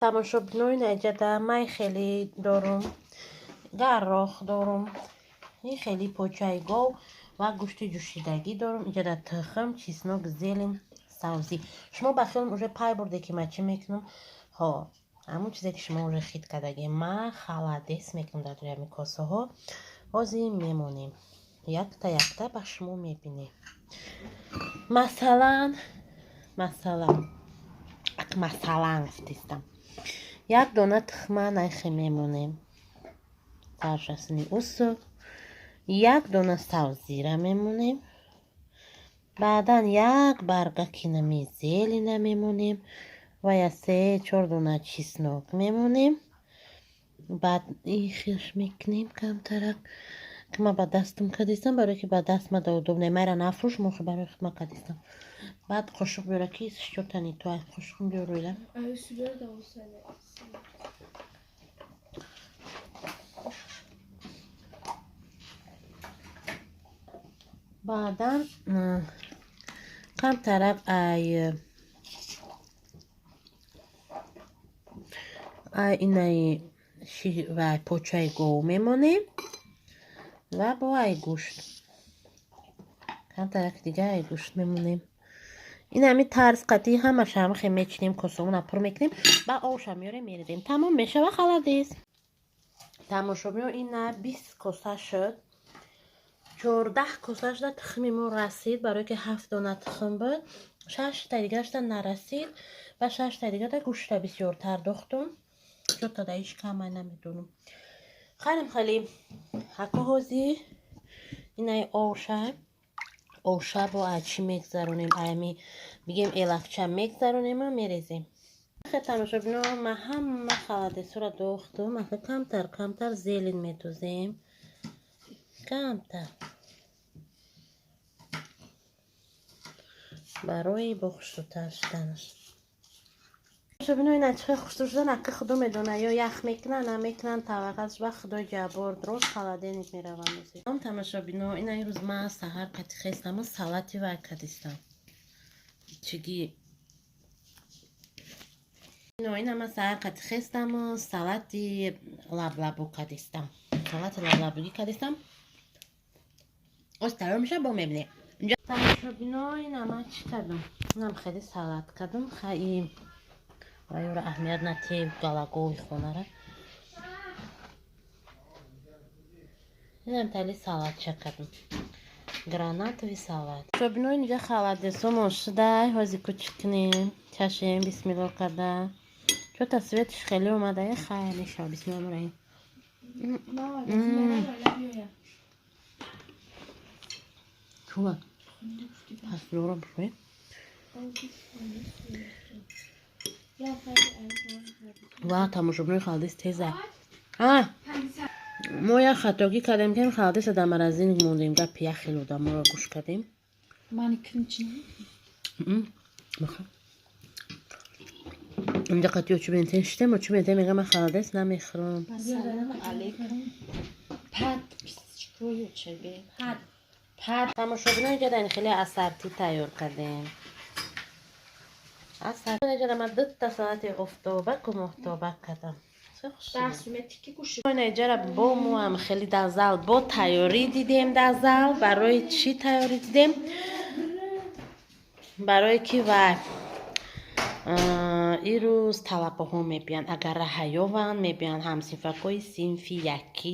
Тамошобинои наҷада май хеле дорум, гаррох дорум, и хеле почаи гов ва гӯшти ҷӯшидагӣ дорум. Иҷада тухм, чеснок, зелень, савзӣ. Шумо ба хиёлам уже пай бурде, ки ман чӣ мекунам. Ҳо, ҳамон чизе, ки шумо уже хит кардагӣ. Ман холодец мекунам дар рӯи ҳамин косаҳо. Ҳозир мемонем. Якта якта ба шумо мебинем. Масалан, масалан, масалан гуфтистам. Як дона тухма найхе мемонем. Саршасини усу. Як дона савзира мемонем. Баъдан як баргаки нами зелень а мемонем ва я се чор дона чеснок мемонем. Баъд ихиш мекунем камтарак. Ки ман ба дастам кадистам, барое ки ба даст ма удобно. Майра нафурӯш, мохи барои худма кадистам. Баъд қошуқ биёра, ки счётани то қошуқм биёр, Оила. Sürer de olsa ne? Баъдан камтарак ай инаи ва почаи гов мемонем ва бо ай гӯшт. Камтарак дига ай гӯшт мемонем. Ин ҳами тарз қатӣ ҳамаша ҳамахе мечинем, косомона пур мекунем, ба овша меорем, мерезем. Тамом мешава холодец. Тамошобино, ина 20 коса шуд. 14 косашда тухми мо расид, барое ки ҳафт дона тухм буд. Шашта дигарашда нарасид ва шашта дигарда гӯшта бисёртар дохтум. Чота да иш камай намедонам. Хайрам хеле ҳако ҳозир инаи овша овша бо ай чӣ мегзаронем, аями бигем элакча мегзаронем, мерезем. Хе тамошобино, ма ҳама холодец ора дохтум, ака камтар камтар зелень медозем. Камтар. Барои бо хушрӯтар шуданаш. Тамошобино, ина чӣ хушрӯ шудан, ака худо медона, ё ях мекунан, намекунан, таваққаш ба худои ҷаббор дуруст холодильник меравам. Тамошобино, ина имрӯз ман саҳар қати хестаму салати вай кадистам. Чиги ино, ина ман саҳар қати хестаму салати лаблабу кадистам. Салати лаблабугӣ кадистам. Оз тайёр мешава, бо мебинем. Тамошобино, ина ман чӣ кардам? Инам хеле салат кардам. Хаи вайёра аҳамият натиҳем, галагови хонара. Инам тали салатча кардам. Гранатовый салат. Тамошобино, инҷа холодец омон шудай, ҳозир кучик кунем. Чашем, бисмилло карда. Чота светиш хеле омада, хай мешава, бисмилло раҳим. Чула. Паслора бушве. Ва тамошобинои, холодец теза. А! Мо як хатогӣ кардем, ки холодец а дар морозильник мондем. Гапи як хел одаморо гӯш кардем. Меха. Инҷа қати очи бентен шитем, очи бентен мега ман холодец намехӯрам. Салам алейкум. Пад писчикою чебе. Пад. Пад. Тамошобино, инҷа дар хеле ассорти тайёр кардем. Ассорти инҷа ман дутта салати офтобаку моҳтобак кардам. Инҷара бо мо ҳам хеле дар зал бо тайёрӣ дидем дар зал. Барои чӣ тайёрӣ дидем? Барое ки вай ирӯз талабаҳо мебиёнд, агар раҳаёванд, мебиёнд ҳамсинфакҳои синфи якӣ.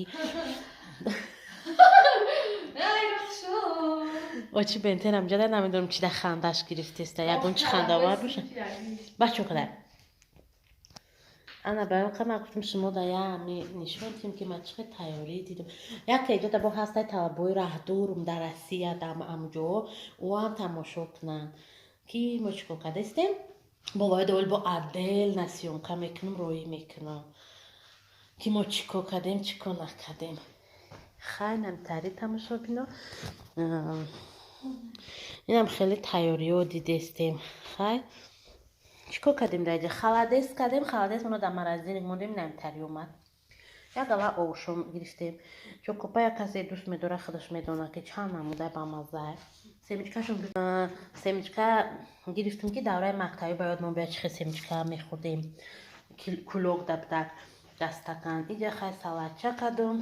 Очи бентенам ҷада намедонам чи да хандаш гирифтеста, ягон чи хандавар боша. Бачо қадар. Ана барои ман гуфтам, шумо да ями нишон дидем, ки ман чӣ хел тайёрӣ дидам. Як иҷода бо ҳастай талабои раҳдурум дар Россия, дар амҷо, ӯам тамошо кунанд, ки мо чӣ кор кардастем. Бо ваида оли бо отдельно съёмка мекунам, роӣ мекунам, ки мо чӣ кор кардем, чӣ кор накардем. Хай намтари тамошобино. Инам хеле тайёриҳо дидестем. Хай чӣ кор кардем дар инҷа? Холодец кардем, холодец моно дар морозильник мондем, намтари омад. Як ала овшом гирифтем. Чокопа як касе дӯст медорад, худаш медонад, ки чанд намуда бамазза. Семечкашон, семечка гирифтем, ки давраи мактабӣ ба ёдмон биёяд, чӣ хел семечка мехӯрдем. Кулок дабдак дастакан. Иҷа хай салатча кардум.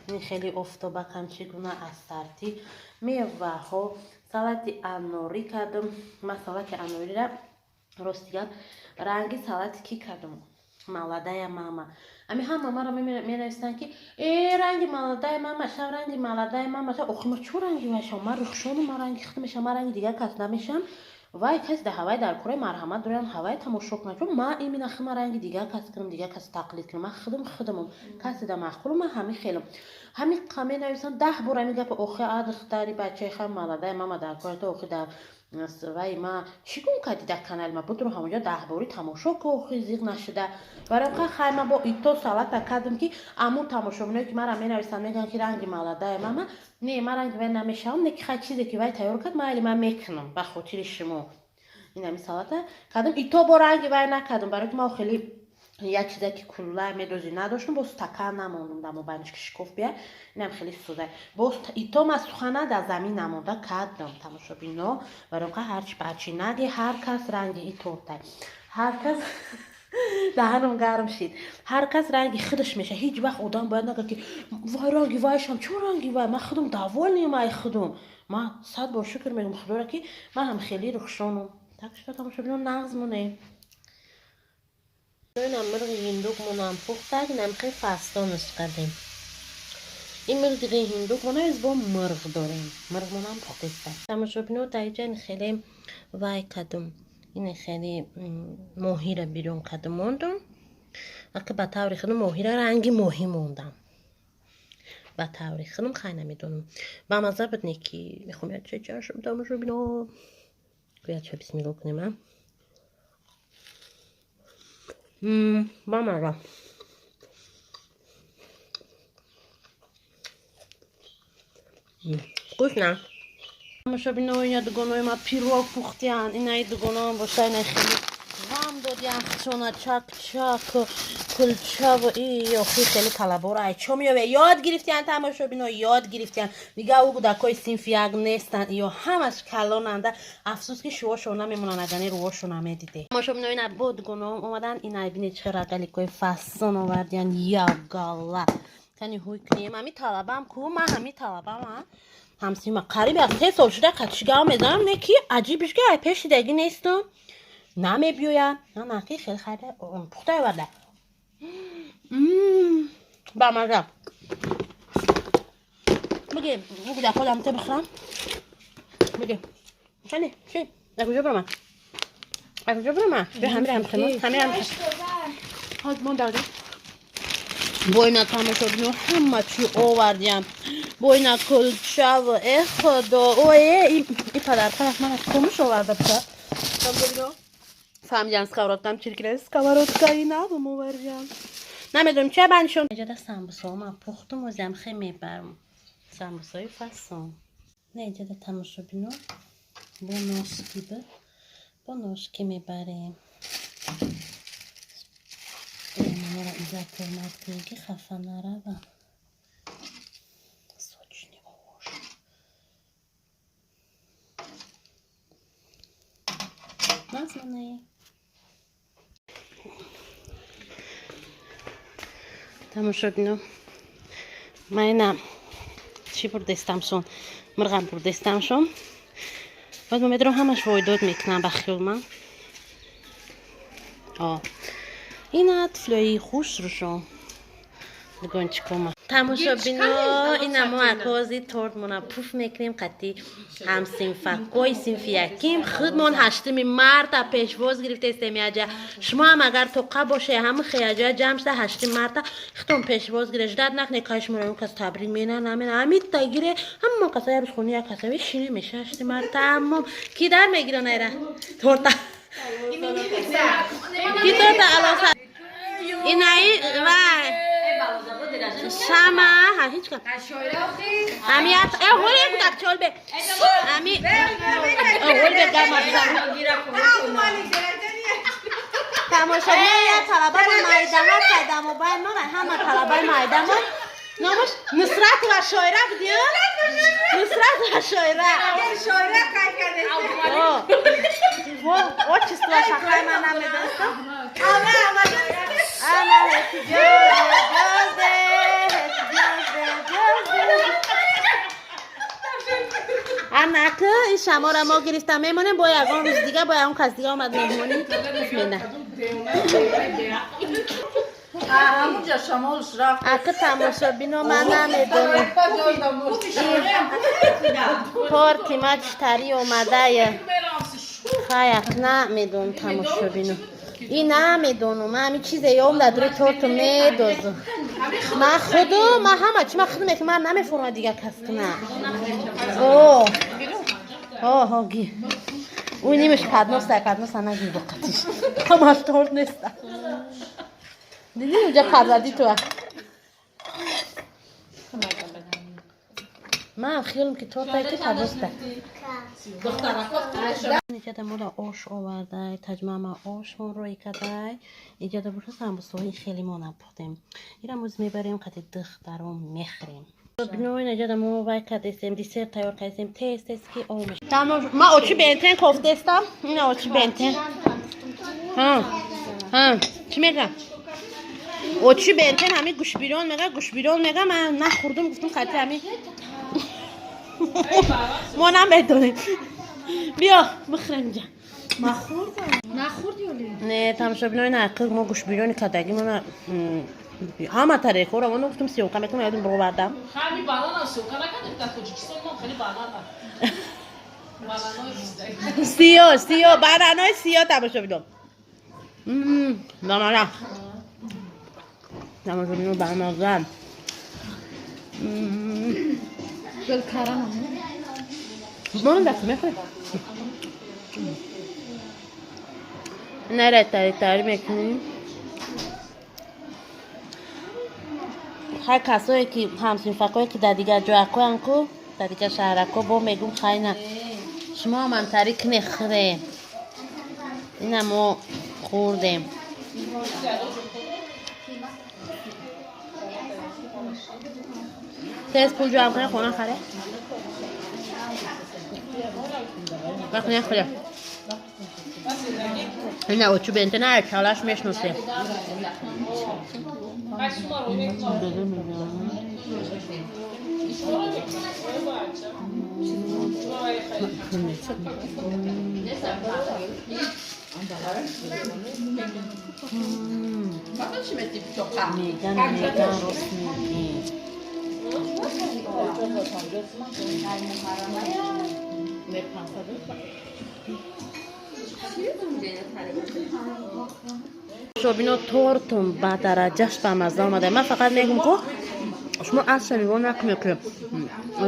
Ин хеле офтобакам, чӣ гуна ассорти меваҳо. Салати анорӣ кардум. Ман салати анорира, рости гап, ранги салати ки кардум? Молодая мама. Ами ҳама маро менависанд, ки э, ранги молодая мама шав, ранги молодая мама шав. Охи, ма чӯ ранги вай шав? Ман рухшону, ман ранги худам мешавам, ман ранги дигар кас намешавам. Вай каси да ҳавай дар кораи, марҳамат дорам, ҳавай тамошо кунам. Чун ман именно хима ранги дигар кас кунам, дигар кас тақлид кунам? Ман худам худамам, каси да маъқулам, ман ҳами хелам. Ҳами менависанд 10 бор ҳами гапа. Охи, а духтари бачаи хам молодая мама дар кора то. Охи, дар вай ма чӣ гум кардӣ? Дар канали ма будро, ҳамонҷо 10 бори тамошо ку. Охи, зиқ нашуда. Барои ка хай ма бо ито салата кардам, ки аму тамошобиное, ки мара менависанд, мегӯянд, ки ранги молодая мама. Не, ман ранги вай намешавам, не ки хай чизе ки вай тайёр кард, майли, ман мекунам ба хотири шумо. Ин ҳами салата кардам, ито бо ранги вай накардам, барои ки ма хеле як чизе ки кулла медозӣ надоштам, боз стакан намондам дар мобайниш, ки шикоф бия. Инам хеле суда. Боз ито ма сухана дар замин намонда кардам, тамошобино. Барои ка ҳарчи бачи наги, ҳар кас ранги и тортай, ҳар кас, даҳанам гарм шид, ҳар кас ранги худаш меша. Ҳеҷ вақт одам бояд нагӯяд, ки вай ранги вайшам, чун ранги вай. Ман худам довольный ам ай худум. Ман сад бор шукр мегӯям худоро, ки ман ҳам хеле рухшонам. Так что, тамошобино, нағз монем. Инам мирғи ҳиндукмонам пухтак, инам хеле фастонаш кардем. Ин мирғи ҳиндукмона из бо мирғ дорем. Мирғмонам пухтеста. Тамошобино, дар иҷа хеле вай кардум. Ин хеле моҳира бирён кардум, мондум. Ака, ба таври худум моҳира ранги моҳӣ мондам. Ба таври худум, хай, намедонам. Ба мазза буд, не ки мехоҳам як чай чашм, тамошобино. Як чай бисмилло кунем, а? Ба мазза. Вкусно. Тамошобино, ина дугонои ма пирог пухтиянд. Инаи дугоноам боша, ина хеле ғам додиянд худшона, чак-чак, кулчаву и охи хеле талабора ай чо меёве. Ёд гирифтиянд, тамошобино, ёд гирифтиянд. Дига ӯ кӯдакҳои синфи як нестанд, ё ҳамаш калонанда. Афсӯс, ки шувошон намемонанд, агар не рӯҳошон намедиде. Тамошобино, ина бо дугоноам омаданд. Ина бинед, чӣ рогалик ои фасон овардиянд, ягала. Кани ҳуй кунем. Ҳами талабам ку, ман ҳами талабам, а ҳамсима қариби аз 3 сол шуда катишгав мезанам, не ки аҷибиш ки ай пешидагӣ нестам, намебиёяд. Наки хеле хайра пухта оварда, ба маза. Биги, бугуда худам те бихӯрам. Биги, шани ши, аз куҷо биромад, аз куҷо биромад? Би ҳамира ҳам ҳамира ҳам. Бо ина, тамошобино, ҳама чӣ овардиям, бо ина кулчаву, э худо, ое, и подарка мана комуш оварда буда. Тамошобино, фаҳмидам, сковородка м чиркина, сковородка и навам овардиям. Намедонам, ча баншон. Иҷода самбусао ман пухтум, озиам хе мебарам, самбусаи фасон. На иҷода, тамошобино, бо носки, бо ножки мебарем. Манора иззат ҳурмат кунем, ки хафа наравам. Сочный ош. Мазмоне. Тамошобино, ман ина чӣ бурдестамшон? Мирғам бурдестамшон. Баъд ма медорам, ҳамаш войдод мекунам ба хиёл ман. Ина туфлиҳои хушрӯшон, дугончикома. Тамошобино, ина мо акози тортмона пуф мекунем қати ҳамсинфакои синфи яким худмон. 8-ми марта пешвоз гирифтестем яҷа. Шумо ҳам агар тоқа боше, ҳама хеяҷа ҷамъ шуда, 8-ми марта худтон пешвоз гире. Ждать накне, кай шуморо он кас табрик мена намена. Ҳамита гире, ҳама каса як рӯз хони як касави шине меша. 8-ми марта аммо ки дар мегирон айра торта? Ки торта алоса? Инаи вай шама ҳеҷ кас ами э ҳоле кудак чол бе ами ҳол бе гама. Тамошобино, я талабаи майдаҳа кайда мобайл мо, ҳама талабаи майдамо. Номаш Нусрат ва Шоира буди? Нусрат ва Шоира. Шоира кай кардест. Во, отчество шахай ман намедонистам. Ама, ама. Ана, happy birthday, happy birthday, birthday. Ана ки ин шамора мо гирифта мемонем, бо ягон рӯз дига, бо ягон кас дига омад меҳмонӣ мена. Ҳамунҷа шамолш рафт. Аки тамошобино, ман намедонам. Торти ма читарӣ омадая. Хаяк намедонам, тамошобино. И намедонам, ами чизе ём дар дури торту медозум. Ман худу, ман ҳама чи ман худу мекунам, ман намефурма дигар кас куна. О, о, ги. Уй нимеш подноса, подноса нагир боқатиш. Ҳамаш торт неста. Дидӣ унҷа парварди туа. Ман хиёлам ки тортае ки подноста. Иҷада мода ош овардай, таҷмама ошмон рӯй кадай. Иҷада боша самбусои хеле мо напухтем. Ира муз мебарем, қати духтарон мехӯрем. Биноин иҷада мо вай кардестем, десерт тайёр кардестем, тез тез ки об меш. Ма очи бентен кофтестам. Ина очи бентен. Ҳа. Ҳа, чӣ мега? Очи бентен ҳами гӯшбирён мега, гӯшбирён мега, ман нахӯрдум, гуфтум қати ҳами мо намедонем. Биё, бихӯрем инҷа. Нахӯрди оли? Не, тамошобинои наақил, мо гӯшбирёни кардагӣ мона ҳама тариқҳоро мо гуфтум съёмка мекунам, ёдум бировардам. Ҳами банана съёмка накардем, дар Тоҷикистон мо хеле банана. Бананои Сиё, сиё, бананои сиё, тамошобино. Бамаза. Тамошобино, бамаза. Гулкарам. Мон даст мехӯрем. Нара тари тари мекунем. Ҳар касое ки ҳамсинфакое ки дар дигар ҷоякоян ку, дар дигар шаҳрако, бо мегум хайна. Шумо ҳам тари кне хӯре. Ина мо хӯрдем. Тез пул ҷамъ кунем, хона харе. Вақт нахӯре. Ина очу бентена чалаш мешносем. Меган, меган, рост мегӣ. Шобино, тортум ба дараҷаш ба мазза омада. Ман фақат мегум ку шумо асла нигоҳ накунед ки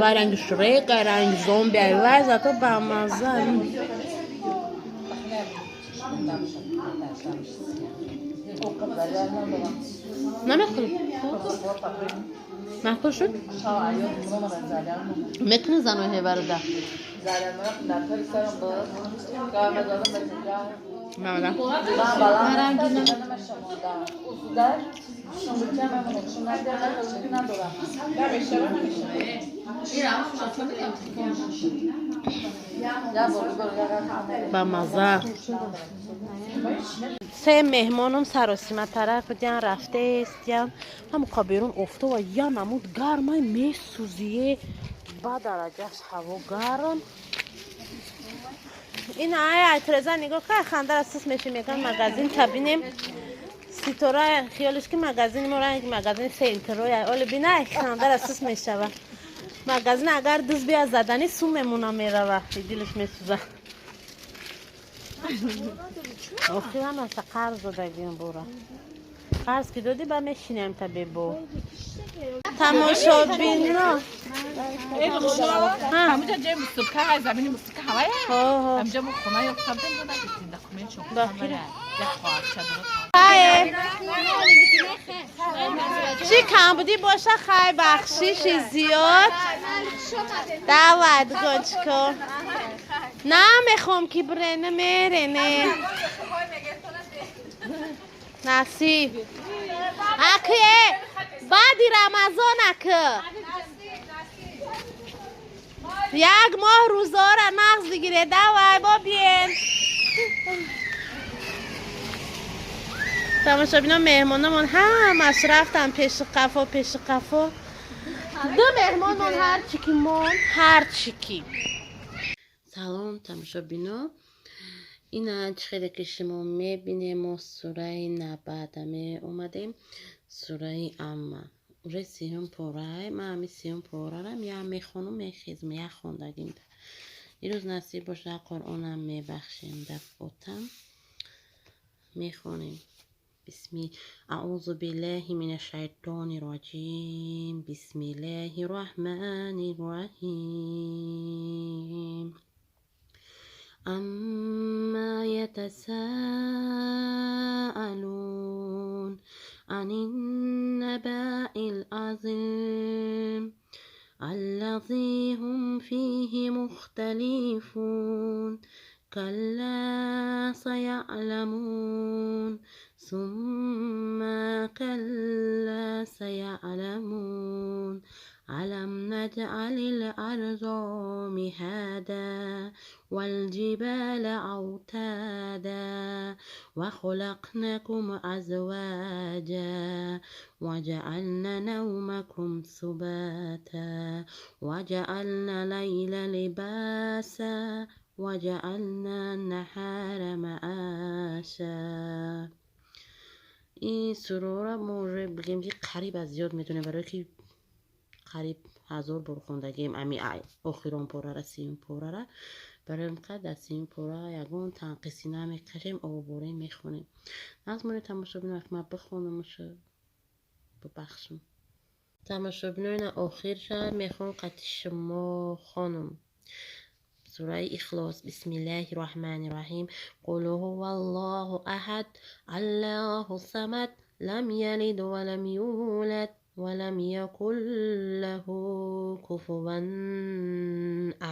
вай ранги Шрек, вай ранги зомби, вай зато ба мазза. Намехӯрӣ? Маъқул шуд? Мекунӣ занои ҳеваруда? Мамада. Ба мазза. Се меҳмоном саросиматарак будиян, рафтаестиян. Ҳамуқа берун офтоба я намуд гармай месӯзие. Ба дараҷаш ҳаво гарм. Ин ай айтреза нигоҳ кар, хандара сус меши, меган магазин табинем. Ситора хиёлиш ки магазини мо ранги магазини центроя. Оли бинай хандара сус мешава. Магазин агар дуз бия задани сум мемона мерава. Дилиш месӯза. Охир ҳамаша қарз додагим бура. Қарз ки додӣ, ба мешинем та бебо. Тамошобино. Ҳамуҷа ҷои мусибка ҳай, замини мусибка ҳавая. Ҳамуҷа мо хона ёфта будем, мо нагирифтем документшон. Як хоҳарча дорад. Чӣ камбудӣ боша, хай, бахшиши зиёд. Давай, дочка. Намехом ки брене мерене. Насиб. Аки Баъди Рамазона ки як моҳ рӯзора нағз бигире. Давай, бо биен. Тамошобино, меҳмономон ҳамаш рафтан пеши қафо, пеши қафо. Ду меҳмонмон ҳарчи ки мон, ҳарчи ки. Салом, тамошобино. Ина чӣ хеле ки шумо мебинем, мо сураи Набада меомадем, сураи Амма. Уже сеюм порае. Ман ҳами сеюм порарам я мехонум, мехезм, я хондагим. Ирӯз насиб боша, Қуръонам мебахшем, дар отам мехонем. Бисми аъузу биллаҳи мина шайтони роҷим. Бисмиллаҳи роҳмани роҳим. Амма ятасаалун ани ннабаил азим аллази ҳум фиҳи мухталифун. Калла саяъламун, сумма калла саяъламун. Алам наҷъалил арза миҳада валҷибала автада ва халақнакум азваҷа ва ҷаъална навмакум субата ва ҷаъална лайла либаса ва ҷаъална наҳара маъаша. Ин сураро мо уже бигем ки қариб аз ёд медонем, барое ки қариб 1000 бор хондагием ами охирон порара, сеюм порара. Барои ин дар сеюм пора ягон танқисӣ намекашем, оборем мехонем. Назмони тамошобино, ман бихонамушу бибахшам. Тамошобино, ина охирша мехоҳам қати шумо хонам. Сураи Ихлос. Бисмиллаҳи роҳмани роҳим. Қул ҳуваллоҳу аҳад, аллоҳу самад, лам ялид валам юлад валам якун лаҳу куфуван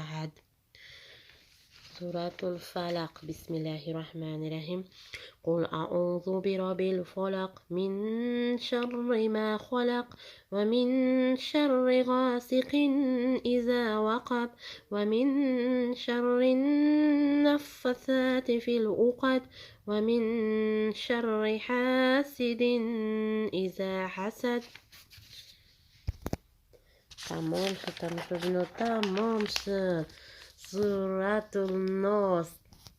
аҳад. Суратул Фалақ. Бисмиллаҳи роҳмани роҳим. Қул аъузу бироббил фалақ, мин шарри ма халақ, ва мин шарри ғосиқин иза вақаб, ва мин шарри наффасати фил уқад, ва мин шарри ҳасидин иза ҳасад. Тамом шуд, тамошобино, тамом шуд. Суратул Нос.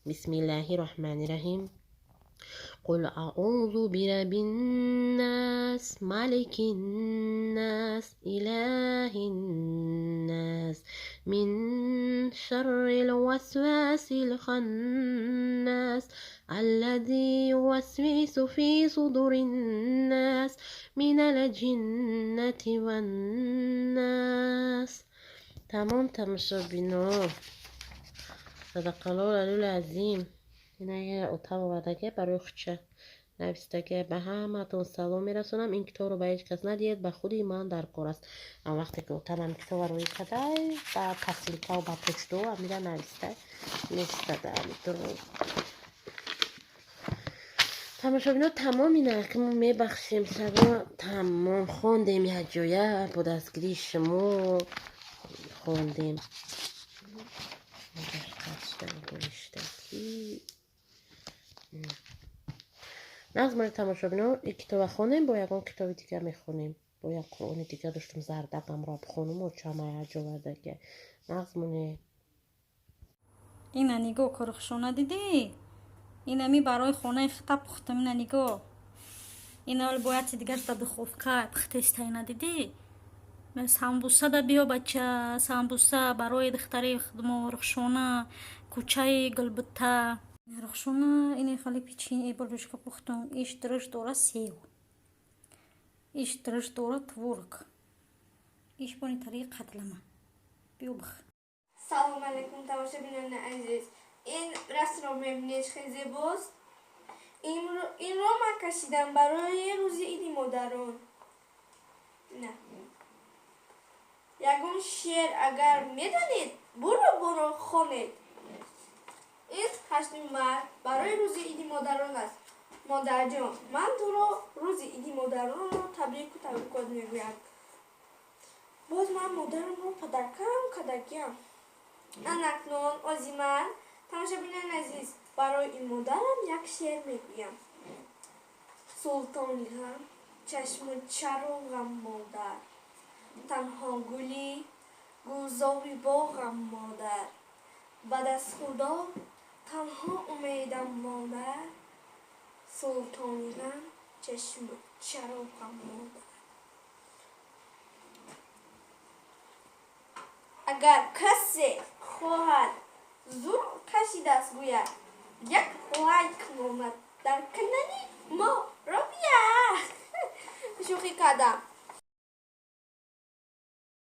Бисмиллаҳи роҳмани роҳим. Қул аъузу бираббин нас, маликин нас, илаҳин нас, мин шаррил васвасил ханнас, аллази ювасвису фи судурин нас, минал ҷиннати ваннас. Тамом, тамошобино. Садақаллоҳу алиюл азим. Ина отам овардаге барои хуча навистаге. Ба ҳаматон салом мерасонам. Ин китобро ба ҳеҷ кас надиҳед, ба худи ман дар кор аст. Ам вақте ки отам ам китобро рӯй кадай, ба посилкаву ба почто амира нависта нестада амидро. Тамошобино, тамом ина ки мо мебахшем шаба, тамом хондем якҷоя бо дастгирии шумо хондем. Нағз, тамошобино, ин китоба хонем, бо ягон китоби дигар мехонем. Бо як Қуръони дигар доштум, зардақамро бихонум, очама якҷо вардаге. Нағз моне. Ина нигоҳ, корухшона дидӣ? Инами барои хонаи хита пухтам, ина нигоҳ. Ина ҳол бояд чи дигар да духовка пухтеста, ина дидӣ? Самбуса да биё, бача, самбуса барои духтари худмо Рухшона, кӯчаи Гулбута. Рухшона, ини хали печенье болишка пухтам. Иш дурушт дора сев. Иш дурушт дора творог. Иш бони тариқи қатлама. Биё бих. Салом алейкум, тамошобинони азиз. Ин расмро мебинед, хеле зебост. Инро ман кашидам барои рӯзи иди модарон. На. Ягон шеър агар медонед, буро буро хонед. Ин 8 март барои рӯзи иди модарон аст. Модарҷон, ман туро рӯзи иди модаронро Табрику табрикот мегӯям. Боз ман модарамро падаркам кардагиам. Анакнун ози ман, тамошобинони азиз, барои ин модарам як шеър мегӯям. Султони ғам, чашму чароғам модар, танҳо гули гулзори боғам модар, баъд аз Худо танҳо умедам модар, султони ғам, чашму чароғам модар. Агар касе хоҳад зур кашидаст гӯяд, як лайк монад дар канали мо. Робия, шӯхӣ кардам.